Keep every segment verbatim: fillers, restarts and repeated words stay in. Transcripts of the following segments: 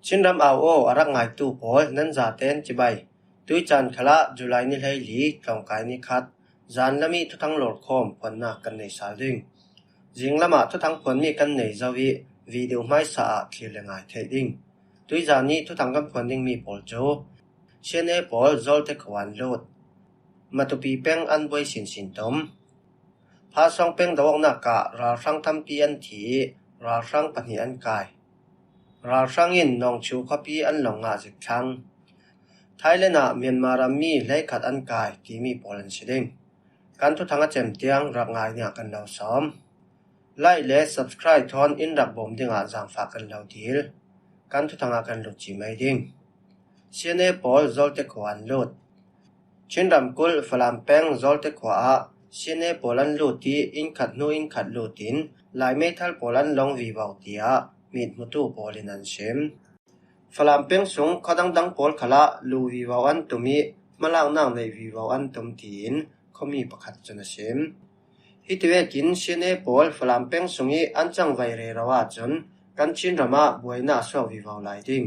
Chinram au aw a rak ngaitu pawl nan zaten cibai. Tuicaan khalah July ni hleili tlawngkai ni khat zan lam ih thuthang lawrkhawm phuannak kan nei sal ding. Zinglamah thuthang phuanmi kan nei zo ih video hmaisa ah thlir le ngai theih ding. Tuizan ih thuthang kan phuan dingmi pawl cu C N A pawl Zawlte khua an lut. Matupi peng an buai sinsin tum. Phasawng peng do awknak ah ralhrang tampi an thi ih ralhrang pahnih an kai. Ralhrang in Nawngchu khuapi an long ngah zik thlang. Thailand ah Myanmar rammi hleikhat an kai timi pawl an si ding. Kan thuthang a cem tiang rak ngai nih ah kan lo sawm. Like le subscribe thawn in rak bawm dingah zaangfah kan lo dil. Kan thuthang ah kan lut ci mai ding. C N A pawl Zawlte khua an lut. Chin ramkulh Falam peng Zawlte khua ah C N A pawl an lut ih inn khat hnu inn khat lut in Lai meithal pawl an long vivo tiah mithmutu pawl in an sim. Falam peng sung khuadangdang pawl khalah lu vivo an tum ih hmalaknak neih vivo an tum tiin khuami pakhat cun a sim. Hiti vekin C N A pawl Falam peng sung ih an cangvai rero ahcun kan Chin ram ah buainak a suak vivo lai ding.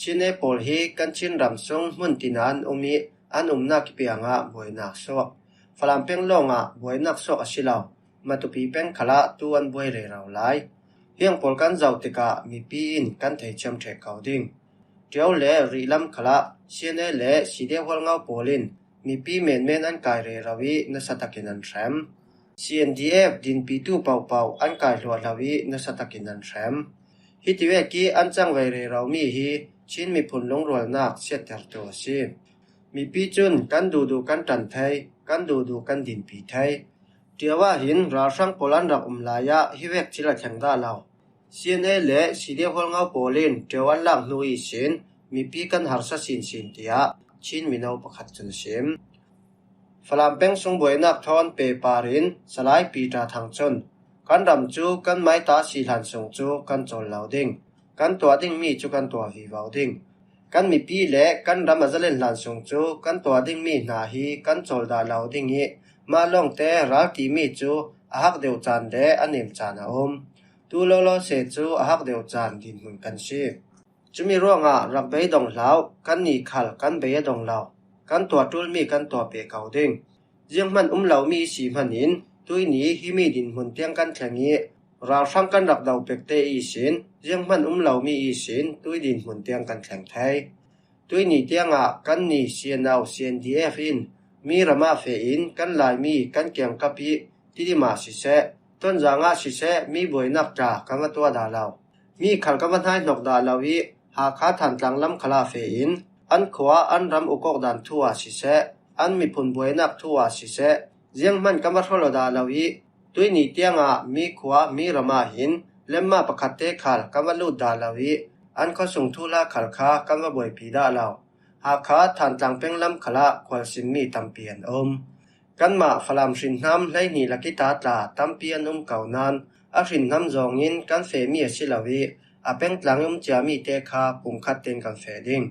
C N A pawl hi kan Chin ram sung hmun tina an um ih an umnak ih piangah buainak suak. Falam peng lawngah buainak suak a si lo. Matupi peng khalah tu an buai rero lai. Hiang pawl kan zoh tikah mipi in kan theithiam ṭheh ko ding. Ṭio le rih lam khalah C N A le C D F Hualngo pawl in mipi menmen an kai rero ih nasa takin an hrem. C N D F dinpitu pohpoh an kai hluahhlo ih nasa takin an hrem. Hiti vek ih an cangvai reromi hi Chin miphun lungrualnak siattertu a si. Mipi cun kan duhduh kan ṭan thei, kan duhduh kan dinpi thei. Ṭio ah hin ralhrang pawl an rak um lai ah hi vek thil a thleng dah lo. C N A le C D F Hualngo pawl in ṭio an lak hnu ihsin mipi kan harsa sinsin, tiah Chin mino pakhat cun a sim. Falam peng sung buainak thawn pehpar in Salai Peter Thang cun kan ram cu kan maita si hlan sung cu kan cawl lo ding. Kan tuah dingmi cu kan tuah vivo ding. Kan mipi le kan ram a zalen hlan sung cu kan tuah dingmi hna hi kan cawl dah lo ding ih mah lawngte ral timi cu a hak deuh caan le a nem caan a um. Tu lawlaw seh cu a hak deuh caan dinhmun kan si. Cumi ruangah rak beidong hlah uh, kan ni khal kan bei a dong lo. Kan tuah ṭulmi kan tuah pe ko ding. Zianghman um lomi i si hmanin tuihni himi dinhmun tiang kan thleng ih ralhrang kan rak do pekte ihsin zianghman um lomi ihsin tui dinhmun tiang kan thleng thei. Tuihni tiangah kan ni C N O, C N D F in mi ram ah feh in kan Laimi kan kiangkap ih Tidim ah siseh, Tonzang ah siseh mi buainak ṭa kan va tuah dah lo. Mi khal kan va hnaihnok dah lo ih Hakha Thantlang lam khalah feh in an khua an ram uk awk dan thu ah siseh, an miphun buainak thu ah siseh, zianghman kan va hrawlh aw dah lo ih tuihni tiangah mi khua mi ram ah hin lemma pakhatte khal kan va lut dah lo ih an khuasung thuhla khal kha kan va buaipi dah lo. Hakha Thantlang peng lam khalah khualsimmi tampi an um. Kanmah Falam hrinhnam hleihnih lak ih ta tla tampi an um ko nain a hrinhnam zawngin kan fehmi a si lo ih a pengtlang ih um ciami te kha pumkhat tein kan feh ding.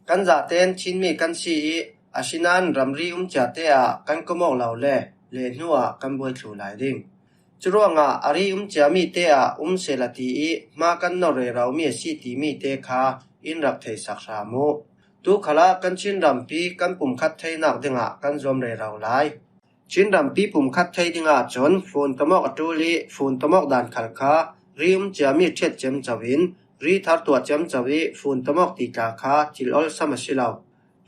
Kan zaten Chinmi kan si ih asinain ramri um ciate ah kan kom awk lo le lehhnu ah kan buai thlu lai ding. Curuangah a ri um ciami te ah um sehla ti ih hma kan nor reromi a si timi te kha in rak theihsak hram uh. Tu khalah kan Chin rampi kan pumkhat theinak dingah kan zuam rero lai. Chin rampi pumkhat thei dingah cun fun tomawk a ṭul ih fun tomawk dan khal kha ri um ciami ṭhiat ciamco in ri thar tuah ciamco ih fun tomawk ti tla kha thil olsam a si lo.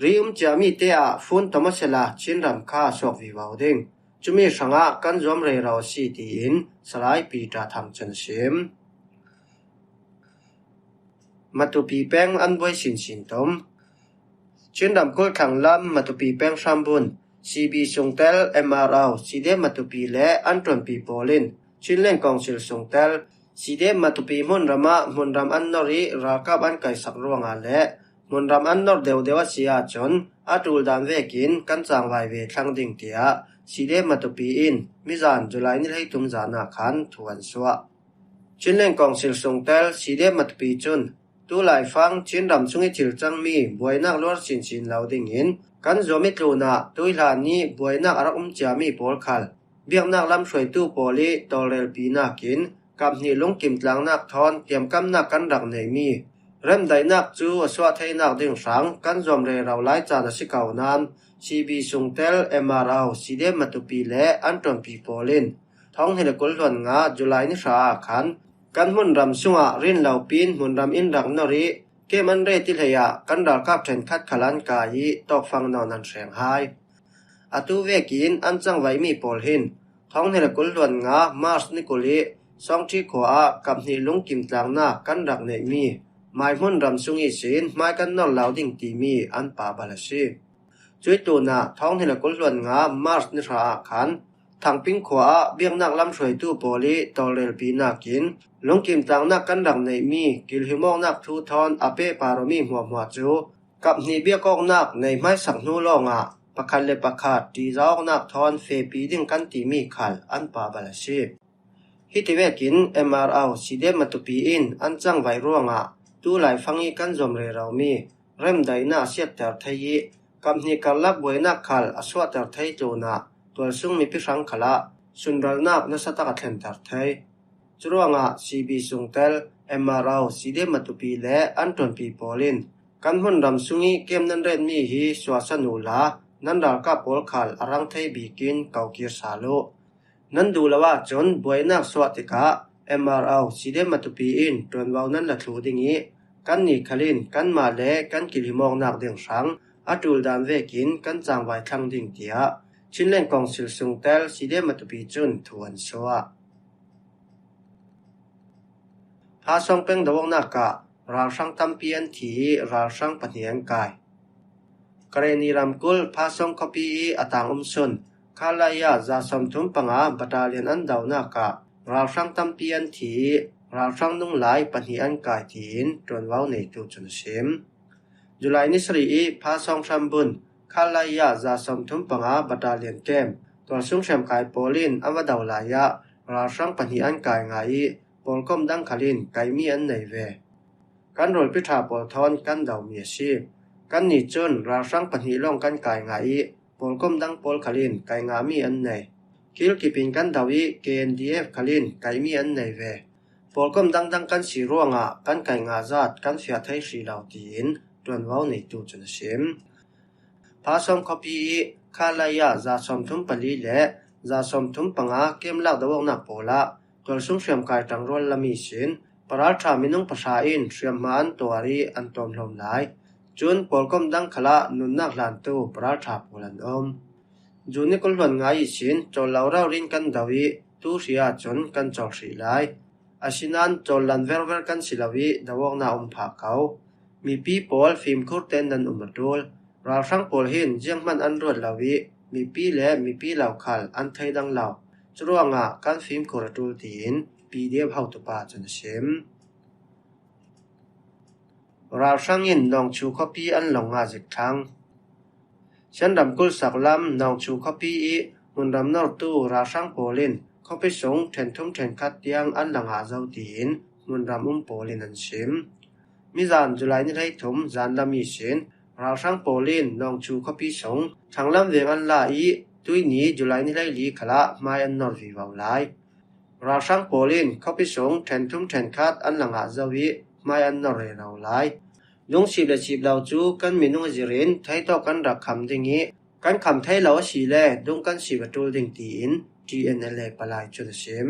Ri um ciami te ah fun tom aw sehla Chin ram kha a suak vivo ding. Cumi hrangah kan zuam rero a si, tiin Salai Peter Thang cun a sim. Matupi peng an buai sinsin tom. Chin ramkulh thlanglam Matupi peng hrambun C B sungtel M R O, C D F Matupi le an ṭuanpi pawl in Chinland Council sungtel C D F Matupi hmunram ah hmunram an nor ih ralkap an kaihsak ruangah le hmunram an nor deuhdeuh a si ahcun a ṭul dan vekin kan cangvai ve thlang ding, tiah C D F Matupi in mizan July ni hleitum zan ah khan thu an suah. Chinland Council sungtel C D F Matupi cun tu laifang Chin ram sung ih thil cangmi buainak luar sinsin lo dingin kan zuam ih tlunah tuihlan ih buainak a rak um ciami pawl khal biaknak lam hruaitu pawl ih tawlrelpi nakin kap hnih lungkim tlangnak thawn tiamkamnak kan rak neihmi Remdaihnak cu a suah theinak ding hrang kan zuam rero lai caan a si ko nain C B sungtel M R O, C D M Matupi le an ṭuanpi pawl in thawng hnih le kul hluan nga July ni hra ah khan kan hmunram sungah rinlopin hmunram in rak nor ih kem an ret ih hlei ah kan ralkap ṭhenkhat khal an kai ih tawkfang nawn an hreng hai. Atu vekin an cangvaimi pawl hin thawng hnih le kul hluan nga March ni kul ih Sawngṭhi khua ah kap hnih lungkim tlangnak kan rak neihmi mai hmunram sung ihsin hmai kan nor lo ding timi an pahbal a si. Cuih tlunah thawng hnih le kul hluan nga March ni hra ah khan Thangping khua ah biaknak lamhruaitu pawl ih tawlrelpinak in lungkim tlangnak kan rak neihmi kilhimawknak thu thawn a pehpar awmi hmuahhmuah cu kap hnih biak awknak nei hmaisak hnu lawngah pakhat le pakhat ṭihzah awknak thawn fehpi ding kan timi khal an pahbal a si. Hiti vekin M R O, C D M Matupi in an cangvai ruangah tu laifang ih kan zuam reromi remdaihnak a siatter thei ih kap hnih karlak buainak khal a suahter thei tlunah tualsung mipi hrang khalah sunralnak nasatak a thlenter thei. Curuangah C B sungtel M R O, C D M Matupi le an ṭuanpi pawl in kan hmunram sung ih kem nan retmi hi suahsan uhla nan ralkap pawl khal a rang thei bikin ko kir sal uh. Nan duh lo ahcun buainak suah tikah M R O, C D M Matupi in ṭuanvo nan la thluh ding ih kannih khal in kanmah le kan kilhimawknak ding hrang a ṭul dan vekin kan cangvai thlang ding, tiah Chinland Council sungtel C D M Matupi cun thu an suah. Phasawng peng do awknak ah ralhrang tampi an thi ih ralhrang pahnih an kai. Karenni ramkulh Phasawng khuapi ih a tang um sun Khalaya za sawmthum panga battalion an donak ah ralhrang tampi an thi ih ralhrang nunglai pahnih an kai, tiin ṭuanvo neitu cun a sim. July ni sarih ih Phasawng hrambun Khalaya za sawmthum panga battalion camp tualsung hriamkai pawl in an va do lai ah ralhrang pahnih an kai ngah ih pawlkom dang khal in kaimi an nei ve. Kan rualpi ṭha pawl thawn kan domi a si. Kannih cun ralhrang pahnih lawng kan kai ngah ih pawlkom dang pawl khal in kai ngahmi an nei. Kilkip in kan do ih K N D F khal in kaimi an nei ve. Pawlkom dangdang kan si ruangah kan kai ngah zat kan fiah thei hrih lo, tiin ṭuanvo neitu cun a sim. Phasawng khuapi ih Khalaya za sawmthum pali le za sawmthum panga kem lak do awknak pawl ah tualsung hriamkai ṭangrual lam ihsin paralṭha minung pahra in hriamhma an tuar ih an tawm hlawm lai. Cun pawlkom dang khalah nunnak hlantu paralṭha pawl an um. June ni kul hluan nga ihsin cawl lo rori in kan do ih tu hri ahcun kan cawl hrih lai. Asinain cawl lan verver kan si lo ih do awknak um phah ko. Mipi pawl fimkhur tein nan um a ṭul. Ralhrang pawl hin zianghman an ruat lo ih mipi le mipi lo khal an thei dang lo. Curuangah kan fimkhur a ṭul, tiin P D F hotupa cun a sim. Ralhrang in Nawngchu khuapi an lawng ngah zik thlang. Shan ramkulh sak lam Nawngchu khuapi ih hmunram nortu ralhrang pawl in khuapi sung ṭhenthum ṭhenkhat tiang an la ngah zo, tiin hmunram um pawl in an sim. Mizan July ni hleithum zanlam ihsin ralhrang pawl in Nawngchu khuapi sung thanglam veng an la ih tuihni July ni hleili khalah hmai an nor vivo lai. Ralhrang pawl in khuapi sung ṭhenthum ṭhenkhat an la ngah zo ih hmai an nor rero lai. Lungsip le sip lo cu kan minung a zir in theitawk kan rak kham ding ih kan kham thei lo asile dung kan sip a ṭul ding, tiin T N L A palai cun a sim.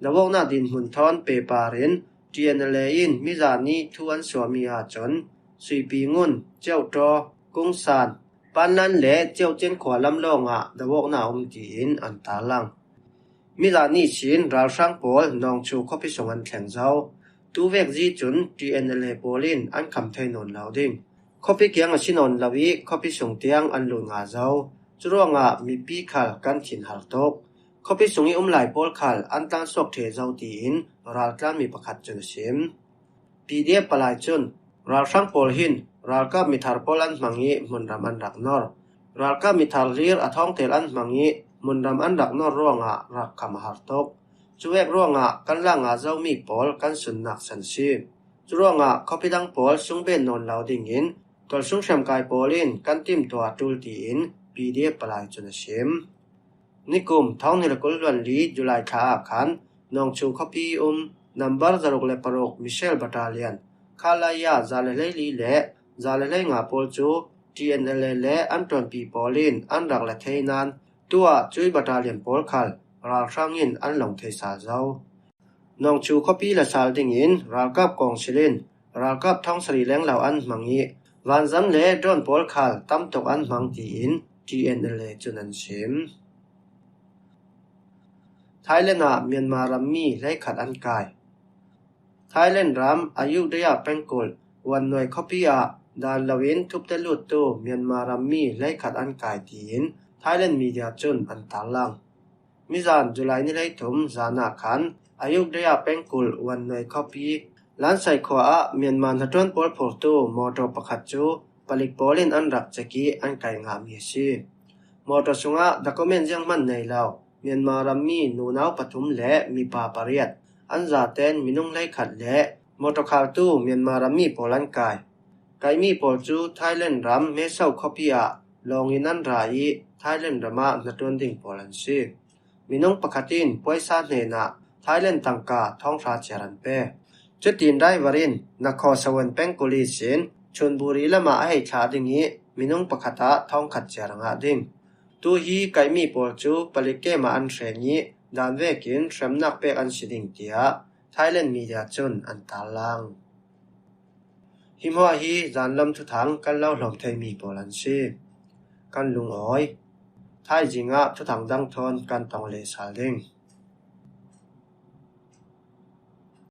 Do awknak dinhmun thawn pehpar in T N L A in mizan ih thu an suahmi ahcun Suipi ngun, Ceuhtaw, Kungsan, Panlan le Ceuhcen khua lam lawngah do awknak um, tiin an tarlang. Mizan ihsin ralhrang pawl Nawngchu khuapi sung an thleng zo. Tuvek zi cun T N L A pawl in an kham thei nawn lo ding. Khuapi kiang a si nawn lo ih khuapi sung tiang an lut ngah zo. Curuangah mipi khal kan thinhar tuk. Khuapi sung ih um lai pawl khal an tlansuak ṭheh zo, tiin raltlanmi pakhat cun a sim. P D F palai cun ralhrang pawl hin ralkap mithar pawl an hmang ih hmunram an rak nor. Ralkap mithar hlir a thawngtel an hmang ih hmunram an rak nor ruangah rak kham a har tuk. Cuvek ruangah kan lak ngah zomi pawl kan sunnak san si. Curuangah khuapi dang pawl sungben nawn lo dingin tualsung hriamkai pawl in kan timtuah a ṭul, tiin P D F palai cun a sim. Nikum thawng hnih le kul hluan li July thla ah khan Nawngchu khuapi um number zaruk le paruk Michelle Battalion Khalaya za le hlei li le za le hlei nga pawl cu T N L A le an ṭuanpi pawl in an rak la thei nain tuah cui battalion pawl khal ralhrang in an long thei sal zo. Nongchu khuapi la sal dingin ralkap kawngsil in ralkap thawng sarih lenglo an hmang ih vanzam le drone pawl khal tam tuk an hmang tiin T N L A cun an sim. Thailand ah Myanmar rammi hleikhat an kai. Thailand ram Ayutthaya pengkulh Wannuai khuapi ah dan loin thupte luttu Myanmar rammi hleikhat an kai tiin Thailand media cun an tarlang. Mizan July ni hleithum zan ah khan Ayutthaya pengkulh Wannuai khuapi Lansai khua ah Myanmar hnaṭuan pawl phurtu mawṭaw pakhat cu palik pawl in an rak cek ih an kai ngahmi a si. Mawṭaw sungah document zianghman nei lo Myanmar rammi nunau pathum le mipa pariat an zaten minung hleikhat le mawṭaw khaltu Myanmar rammi pawl an kai. Kaihmi pawl cu Thailand ram Mae Sot khuapi ah lawng in an ra ih Thailand ram ah hnaṭuan ding pawl an si. Minung pakhat in puaisa hnenah Thailand tangka thawng hra ciar an pe. Cutin driver in Nakhon Sawan pengkulh ihsin Chonburi lamah a hei thlah ding ih minung pakhat ah thawngkhat ciar a ngah ding. Tu hi kaihmi pawl cu palik kem ah an hreng ih dan vekin hremnak pek an si ding, tiah Thailand media cun an tarlang. Hi hmuah hi zanlam thuthang kan lo hlawm theimi pawl an si. Kan lungawi. Thaizing ah thuthang dang thawn kan tong leh sal ding.